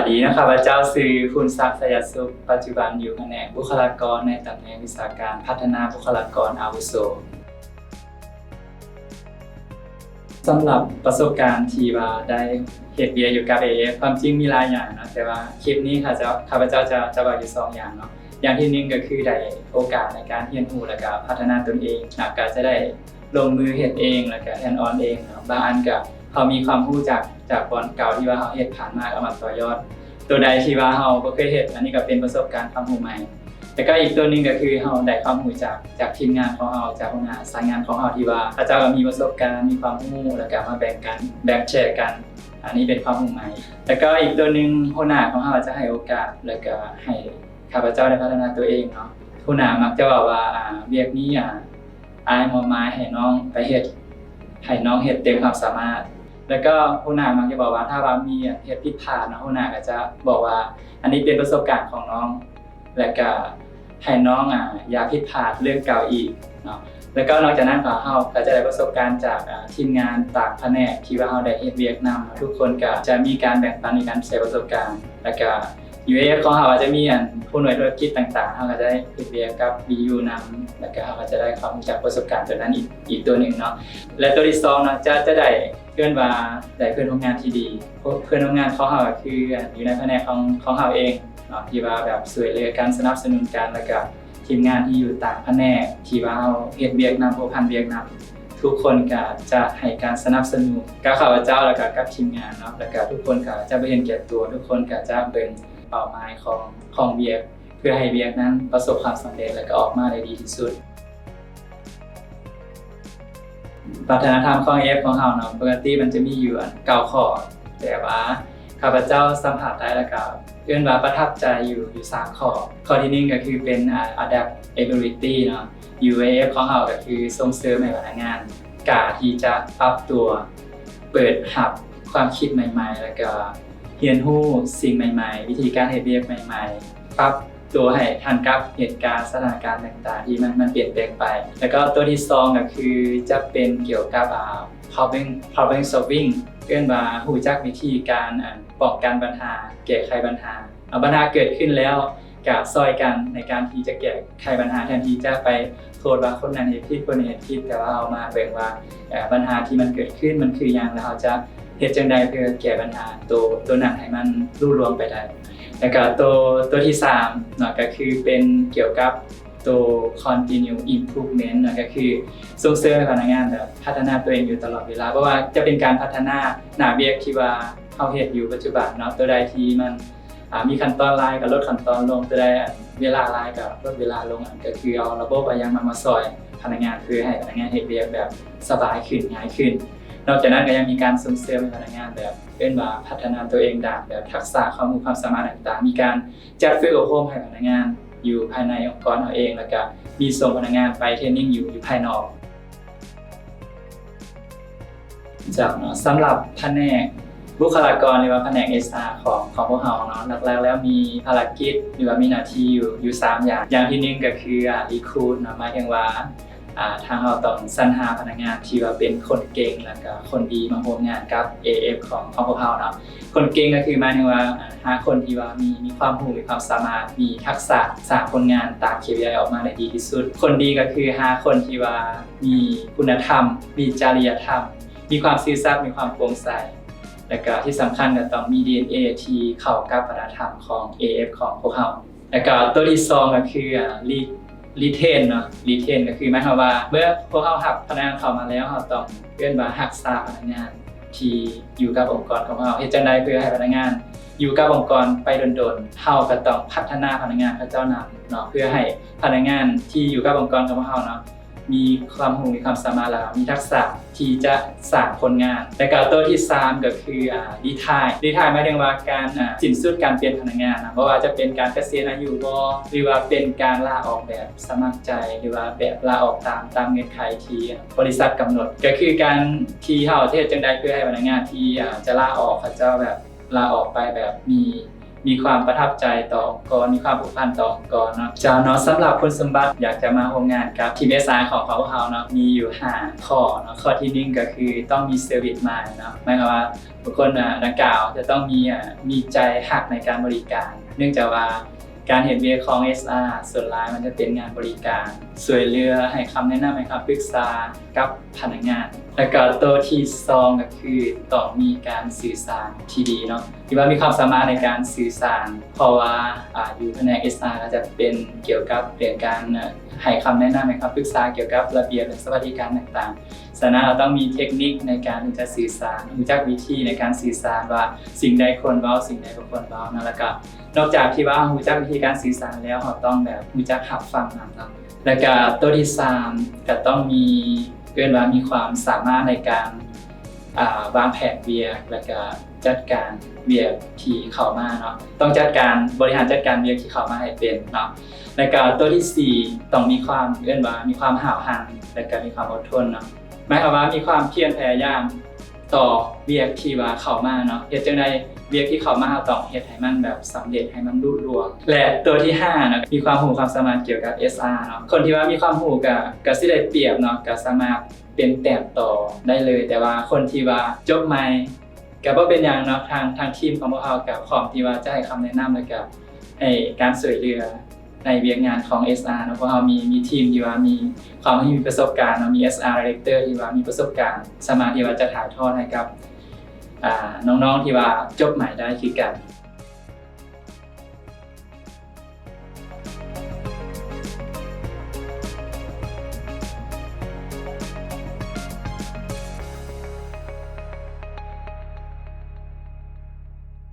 ດີເນາະ, ຂ້າພະເຈົ້າຊື່ ພູນສັກ ໄຊຍະສຸກ, ປັດຈຸບັນຢູ່ພະແນກບຸກຄະລາກອນ ໃນຕຳແໜ່ງວິຊາການພັດທະນາບຸກຄະລາກອນອາວຸໂສ. ສຳລັບປະສົບການທີ່ວ່າໄດ້ເຮັດວຽກຢູ່ກັບ ເອເອຟ ຄວາມຈິງມີຫຼາຍຢ່າງເນາະ, ແຕ່ວ່າຄລິບນີ້ຂ້າເຈົ້າ, ຂ້າພະເຈົ້າຈະ, ຈະເວົ້າຢູ່ສອງຢ່າງເນາະ. ຢ່າງທີໜຶ່ງກໍຄືໄດ້ໂອກາດໃນການຮຽນຮູ້ ແລ້ວກໍພັດທະນາຕົນເອງ, ແລ້ວກໍຈະໄດ້ລົງມືເຮັດເອງ ແລ້ວກໍ hands on ເອງເນາະ. ບາງອັນກໍເຮົາມີຄວາມຮູ້ຈາກ, ຈາກບ່ອນເກົ່າທີ່ວ່າເຮົາເຮັດຜ່ານມາ ກໍເອົາມາຕໍ່ຍອດ. ຕົວໃດທີ່ວ່າເຮົາບໍ່ເຄີຍເຮັດ, ອັນນີ້ກໍເປັນປະສົບການຄວາມຮູ້ໃໝ່. ແລ້ວກໍອີກຕົວໜຶ່ງກໍຄືເຮົາໄດ້ຄວາມຮູ້ຈາກ, ຈາກທີມງານຂອງເຮົາ, ຈາກຫົວໜ້າສາຍງານຂອງເຮົາ ທີ່ວ່າເຂົາເຈົ້າກໍມີປະສົບການ, ມີຄວາມຮູ້ ແລ້ວກໍມາແບ່ງກັນ, ແບ່ງແຊກັນ. ອັນນີ້ເປັນຄວາມຮູ້ໃໝ່. ແລ້ວກໍອີກຕົວໜຶ່ງ, ຫົວໜ້າຂອງເຮົາຈະໃຫ້ໂອກາດ ແລ້ວກໍໃຫ້ຂ້າພະເຈົ້າໄດ້ພັດທະນາຕົວເອງເນາະ. ຫົວໜ້າມັກຈະເວົ້າວ່າ, ອາ, ວຽກນີ້, ອາ, ອ້າຍມອບໝາຍໃຫ້ນ້ອງໄປເຮັດ, ໃຫ້ນ້ອງເຮັດເຕັມຄວາມສາມາດ. ແລ້ວກໍຫົວໜ້າມັກຈະບອກວ່າ ຖ້າວ່າມີເຮັດຜິດພາດເນາະ, ຫົວໜ້າກໍຈະບອກວ່າ ອັນນີ້ເປັນປະສົບການຂອງນ້ອງ ແລ້ວກໍໃຫ້ນ້ອງ, ອາ, ຢ່າຜິດພາດເລື່ອງເກົ່າອີກເນາະ. ແລ້ວກໍນອກຈາກນັ້ນກໍ ເຮົາກໍຈະໄດ້ປະສົບການຈາກ, ອາ, ທີມງານຕ່າງພະແນກທີ່ວ່າເຮົາໄດ້ເຮັດວຽກນຳ. ທຸກຄົນກໍຈະມີການແບ່ງປັນໃນການແຊປະສົບການ. ແລ້ວກໍ ຢູເອເອຟ ຂອງເຮົາອາດຈະມີ, ອັນ, ຜູ້ໜ່ວຍທຸລະກິດຕ່າງໆ, ເຮົາກໍຈະໄດ້ເຮັດວຽກກັບ ບີຢູ ນຳ, ແລ້ວກໍເຮົາກໍຈະໄດ້ຄວາມຮູ້ຈັກປະສົບການຕົວນັ້ນອີກ, ອີກຕົວໜຶ່ງເນາະ. ແລະ ຕົວທີສອງເນາະ, ຈະ, ຈະໄດ້ ເອີ້ນວ່າໄດ້ເພື່ອນຮ່ວມງານທີ່ດີ. ເພ- ເພື່ອນຮ່ວມງານຂອງເຮົາກໍຄື ຢູ່ໃນພະແນກຂອງ ຂອງເຮົາເອງເນາະ ທີ່ວ່າແບບຊ່ວຍເຫຼືອກັນ, ສະໜັບສະໜູນກັນ, ແລ້ວກໍທີມງານທີ່ຢູ່ຕ່າງພະແນກທີ່ວ່າເຮົາເຮັດວຽກນຳ, ພົວພັນວຽກນຳ, ທຸກຄົນກໍຈະໃຫ້ການສະໜັບສະໜູນກັບຂ້າພະເຈົ້າ ແລ້ວກໍກັບທີມງານເນາະ, ແລ້ວກໍທຸກຄົນກໍຈະບໍ່ເຫັນແກ່ຕົວ, ທຸກຄົນກໍຈະເບິ່ງເປົ້າໝາຍຂອງ ຂອງວຽກ ເພື່ອໃຫ້ວຽກນັ້ນປະສົບຄວາມສຳເລັດ ແລະ ກໍອອກມາໄດ້ດີທີ່ສຸດ. ວັດທະນະທຳຂອງ ເອເອຟ ຂອງເຮົາເນາະ, ປົກກະຕິມັນຈະມີຢູ່ ອັນ ເກົ້າຂໍ້, ແຕ່ວ່າຂ້າພະເຈົ້າສຳຜັດໄດ້ ແລ້ວກໍເອີ້ນວ່າປະທັບໃຈຢູ່ ຢູ່ສາມຂໍ້. ຂໍ້ທີໜຶ່ງກໍຄືເປັນ ອາ adaptability ເນາະ, ຢູເອເອຟ ຂອງເຮົາກໍຄືສົ່ງເສີມໃຫ້ພະນັກງານ ກ້າທີ່ຈະປັບຕົວ, ເປີດຮັບຄວາມຄິດໃໝ່ໆ ແລ້ວກໍຮຽນຮູ້ສິ່ງໃໝ່ໆ, ວິທີການເຮັດວຽກໃໝ່ໆ, ປັບຕົວໃຫ້ທັນກັບເຫດການ, ສະຖານະການຕ່າງໆ ທີ່ມັນ, ມັນປ່ຽນແປງໄປ. ແລ້ວກໍຕົວທີສອງກໍຄືຈະເປັນກ່ຽວກັບ, ອາ, problem, problem solving, ເອີ້ນວ່າຮູ້ຈັກວິທີການ, ອັນ, ປ້ອງກັນບັນຫາ, ແກ້ໄຂບັນຫາ. ເອົາບັນຫາເກີດຂຶ້ນແລ້ວ ກະຊ່ອຍກັນໃນການທີ່ຈະແກ້ໄຂບັນຫາ ແທນທີ່ຈະໄປໂທດວ່າຄົນນັ້ນເຮັດຜິດ, ຄົນນີ້ເຮັດຜິດ, ແຕ່ວ່າເຮົາມາເບິ່ງວ່າ ເອີ ບັນຫາທີ່ມັນເກີດຂຶ້ນມັນຄືຫຍັງ ແລ້ວເຮົາຈະເຮັດຈັ່ງໃດເພື່ອແກ້ບັນຫາໂຕ, ໂຕນັ້ນໃຫ້ມັນລຸລ່ວງໄປໄດ້. ແລ້ວກະໂຕ, ໂຕທີສາມເນາະ ກະຄືເປັນກ່ຽວກັບໂຕ continue improvement ເນາະ ກະຄືສົ່ງເສີມໃຫ້ພະນັກງານແບບພັດທະນາຕົວເອງຢູ່ຕະຫຼອດເວລາ, ບໍ່ວ່າຈະເປັນການພັດທະນາໜ້າວຽກທີ່ວ່າເຮົາເຮັດຢູ່ປັດຈຸບັນເນາະ, ໂຕໃດທີ່ມັນ ອາ ມີຂັ້ນຕອນຫຼາຍກໍລົດຂັ້ນຕອນລົງ, ໂຕໃດ ອັນ ເວລາຫຼາຍກໍລົດເວລາລົງ, ອັນ ກໍຄືເອົາລະບົບເອົາຫຍັງມາ ມາຊ່ອຍພະນັກງານ ເພື່ອໃຫ້ພະນັກງານເຮັດວຽກແບບສະບາຍຂຶ້ນ, ງ່າຍຂຶ້ນ. ນອກຈາກນັ້ນກໍຍັງມີການສົ່ງເສີມໃຫ້ພະນັກງານແບບ ເອີ້ນວ່າພັດທະນາຕົວເອງດ້ານແບບທັກສະ, ຄວາມຮູ້, ຄວາມສາມາດຕ່າງໆ, ມີການຈັດຝຶກອົບຮົມໃຫ້ພະນັກງານຢູ່ພາຍໃນອົງກອນເຮົາເອງ, ແລ້ວກໍມີສົ່ງພະນັກງານໄປເທຣນນິງຢູ່ ຢູ່ພາຍນອກ. ເຈົ້າເນາະ, ສຳລັບພະແນກບຸກຄະລາກອນ ຫຼືວ່າພະແນກ ເອດເອັຊອາ ຂອງ ຂອງພວກເຮົາເນາະ, ຫຼັກໆແລ້ວມີພາລະກິດ ຫຼືວ່າມີໜ້າທີ່ຢູ່ ຢູ່ສາມຢ່າງ. ຢ່າງທີໜຶ່ງກໍຄື ອາ recruit ເນາະ, ໝາຍເຖິງວ່າ ອາ ທາງເຮົາຕ້ອງສັນຫາພະນັກງານທີ່ວ່າເປັນຄົນເກັ່ງ ແລ້ວກໍຄົນດີມາຮ່ວມງານກັບ ເອເອັຟ ຂອງ ຂອງພວກເຮົາເນາະ. ຄົນເກັ່ງກໍຄືໝາຍເຖິງວ່າ ອາ ຫາຄົນທີ່ວ່າມີ ມີຄວາມຮູ້ ມີຄວາມສາມາດ ມີທັກສະ ສ້າງຜົນງານຕາມ ເຄ ພີ ໄອ ອອກມາໄດ້ດີທີ່ສຸດ. ຄົນດີກໍຄືຫາຄົນທີ່ວ່າມີຄຸນນະທຳ ມີຈະລິຍະທຳ ມີຄວາມຊື່ສັດ ມີຄວາມໂປ່ງໃສ ແລ້ວກໍທີ່ສຳຄັນກໍຕ້ອງມີ ດີເອັນເອ ທີ່ເຂົ້າກັບວັດທະນະທຳຂອງ ເອເອັຟ ຂອງພວກເຮົາ. ແລ້ວກໍຕົວທີສອງກໍຄື ອາ retain ເນາະ, retain ກໍຄືໝາຍຄວາມວ່າ ເມື່ອພວກເຮົາຮັບພະນັກງານເຂົ້າມາແລ້ວ ເຮົາຕ້ອງເອີ້ນວ່າຮັກສາພະນັກງານທີ່ຢູ່ກັບອົງກອນຂອງເຮົາ. ເຮັດຈັ່ງໃດເພື່ອໃຫ້ພະນັກງານຢູ່ກັບອົງກອນໄປດົນໆ? ເຮົາກໍຕ້ອງພັດທະນາພະນັກງານເຂົາເຈົ້ານຳເນາະ, ເພື່ອໃຫ້ພະນັກງານທີ່ຢູ່ກັບອົງກອນຂອງເຮົາເນາະ ມີຄວາມຮູ້ ມີຄວາມສາມາດ ແລ້ວມີທັກສະທີ່ຈະສ້າງຜົນງານ. ແລ້ວກໍຕົວທີສາມກໍຄື ອາ retire. retire ໝາຍເຖິງວ່າການ ອາ ສິ້ນສຸດການເປັນພະນັກງານນະ, ບໍ່ວ່າຈະເປັນການກະສຽນອາຍຸບໍ ຫຼືວ່າເປັນການລາອອກແບບສະໝັກໃຈ ຫຼືວ່າແບບລາອອກຕາມ ຕາມເງື່ອນໄຂທີ່ບໍລິສັດກຳນົດ. ກໍຄືການທີ່ເຮົາຈະເຮັດຈັ່ງໃດເພື່ອໃຫ້ພະນັກງານທີ່ ອາ ຈະລາອອກ ເຂົາເຈົ້າແບບລາອອກໄປແບບມີ ມີຄວາມປະທັບໃຈຕໍ່ອົງກອນ, ມີຄວາມຜູກພັນຕໍ່ອົງກອນເນາະ. ເຈົ້າເນາະ, ສຳລັບຄຸນສົມບັດຢາກຈະມາຮ່ວມງານກັບທີມ ເອສອາ ຂອງ ຂອງພວກເຮົາເນາະ ມີຢູ່ຫ້າຂໍ້ເນາະ. ຂໍ້ທີໜຶ່ງກໍຄືຕ້ອງມີ service mind ເນາະ, ໝາຍຄວາມວ່າບຸກຄົນ ອາ ດັ່ງກ່າວຈະຕ້ອງມີ ອາ ມີໃຈຮັກໃນການບໍລິການ, ເນື່ອງຈາກວ່າການເຮັດວຽກຂອງ ເອສອາ ສ່ວນຫຼາຍມັນຈະເປັນງານບໍລິການ, ຊ່ວຍເຫຼືອ, ໃຫ້ຄຳແນະນຳ, ໃຫ້ຄຳປຶກສາກັບພະນັກງານ. ແລ້ວກໍໂຕທີສອງກໍຄືຕ້ອງມີການສື່ສານທີ່ດີເນາະ, ທີ່ວ່າມີຄວາມສາມາດໃນການສື່ສານ, ເພາະວ່າ ອາ ຢູ່ພະແນກ ເອສອາ ກໍຈະເປັນກ່ຽວກັບເລື່ອງການ ອາ ໃຫ້ຄຳແນະນຳ, ໃຫ້ຄຳປຶກສາກ່ຽວກັບລະບຽບ ແລະ ສະຫວັດດີການຕ່າງໆ. ສະນັ້ນ ເຮົາຕ້ອງມີເທັກນິກໃນການທີ່ຈະສື່ສານ, ຮູ້ຈັກວິທີໃນການສື່ສານວ່າສິ່ງໃດຄວນເວົ້າ, ສິ່ງໃດບໍ່ຄວນເວົ້າເນາະ. ແລ້ວກໍນອກຈາກທີ່ວ່າເຮົາຮູ້ຈັກວິທີການສື່ສານແລ້ວ, ເຮົາຕ້ອງແບບຮູ້ຈັກຮັບຟັງນຳເນາະ. ແລ້ວກະໂຕທີສາມ ກະຕ້ອງມີ ເອີ້ນວ່າມີຄວາມສາມາດໃນການ ອາ ວາງແຜນວຽກ ແລ້ວກະຈັດການວຽກທີ່ເຂົ້າມາເນາະ, ຕ້ອງຈັດການ ບໍລິຫານຈັດການວຽກທີ່ເຂົ້າມາໃຫ້ເປັນເນາະ. ແລ້ວກະໂຕທີສີ່ ຕ້ອງມີຄວາມ ເອີ້ນວ່າມີຄວາມຫ້າວຫັນ ແລ້ວກະມີຄວາມອົດທົນເນາະ, ໝາຍຄວາມວ່າມີຄວາມພຽນພະຍາຍາມ ຕໍ່ວຽກທີ່ວ່າເຂົ້າມາເນາະ, ເຮັດຈັ່ງໃດວຽກທີ່ເຂົ້າມາ ເຮົາຕ້ອງເຮັດໃຫ້ມັນແບບສຳເລັດ, ໃຫ້ມັນລຸລ່ວງ. ແລະ ຕົວທີຫ້າເນາະ, ມີຄວາມຮູ້ຄວາມສາມາດກ່ຽວກັບ ເອສອາ ເນາະ. ຄົນທີ່ວ່າມີຄວາມຮູ້ກະ ກະຊິໄດ້ປຽບເນາະ, ກະສາມາດເປັນແຕ້ມຕໍ່ໄດ້ເລີຍ, ແຕ່ວ່າຄົນທີ່ວ່າຈົບໃໝ່ ກະບໍ່ເປັນຫຍັງເນາະ, ທາງ ທາງທີມຂອງພວກເຮົາກະພ້ອມທີ່ວ່າຈະໃຫ້ຄຳແນະນຳ ແລະກະໃຫ້ການຊ່ວຍເຫຼືອ ໃນວຽກງານຂອງ ເອສອາ ເນາະ. ພວກເຮົາມີ ມີທີມທີ່ວ່າມີຄວາມ ມີປະສົບການເນາະ, ມີ ເອສອາ Director ທີ່ວ່າມີປະສົບການ, ສາມາດທີ່ວ່າຈະຖ່າຍທອດໃຫ້ກັບ ອາ ນ້ອງໆທີ່ວ່າຈົບໃໝ່ໄດ້ຄືກັນ.